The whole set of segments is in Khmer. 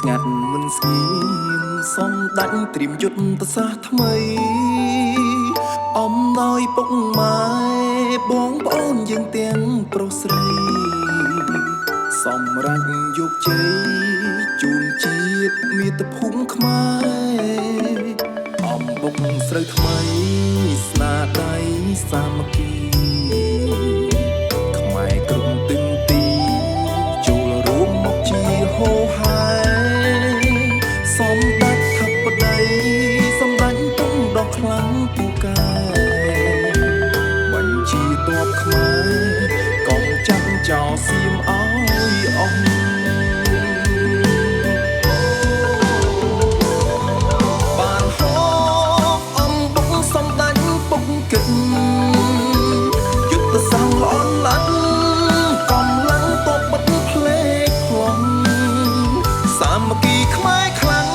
ស្ងាត់មិនស្ងៀមសំដាច់ត្រៀមយុទ្ធសាស្ត្រថ្មីអំណោយពុកម៉ែបងប្អូនយើងទាំងប្រុសស្រីសម្រាប់យកជ័យជូនជាតិមាតុភូមិខ្មែរអំបុកស្រូវថ្មីស្នាដៃសាមគ្គីខ្មែរគ្រប់ទិសទីចូលរួមមកជាហោហែសម្ដេចធិបតីសម្ដេចទុំដ៏ខ្លាំងពូកែបញ្ជាទ័ពខ្មែរកុំចាំចោលសៀមឲ្យអស់បានហូបអំបុកសម្ដេចពុកគិតយុទ្ធសាស្ត្រល្អឡាត់កម្លាំងតបបិទភ្លេកប្លន់សាមគ្គីខ្មែរខ្លាំង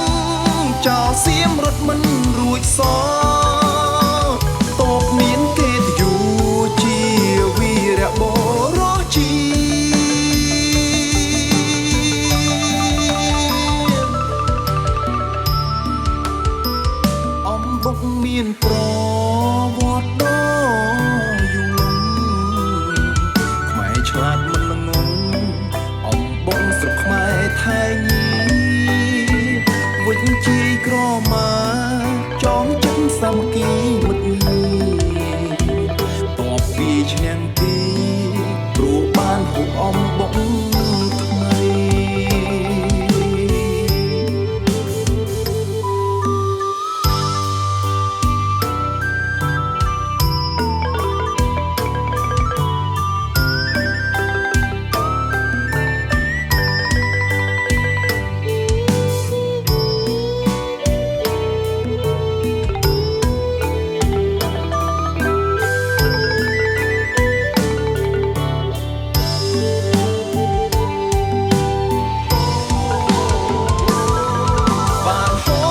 ចោលសៀមរត់មិនរួចសតបមានគេតយូជាវីរៈបរោជាអំបុកមានប្រវត្តិដ៏យូរលង់ខ្មែរឆ្លាតមិនល្ងងអំបុកស្រុកខ្មែរថែញីវិជ្ជាក្រមាចងចិត្តសាមគ្គីមិត្តងារតបពីឈ្នះទីព្រោះបានហូបអំបុកថ្មីបានហូ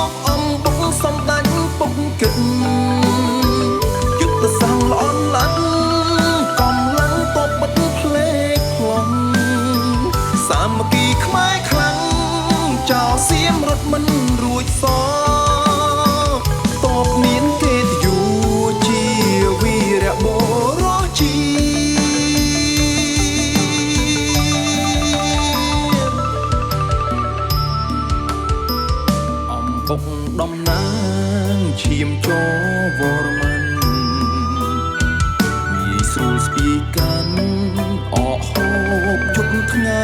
បអំបុកសម្ដេចពុកគិតយុទ្ធសាស្ត្រល្អឡាត់កម្លាំងតបបិទភ្លេកប្លន់សាមគ្គីខ្មែរខ្លាំងចោលសៀមរត់មិនរួចសតបមានគេតយូជាវីរៈបរោជាអំបុកតំណាងឈាមចវរ្ម័នងាយស្រួលស្ពាយកាន់អកហូបយប់ថ្ងៃ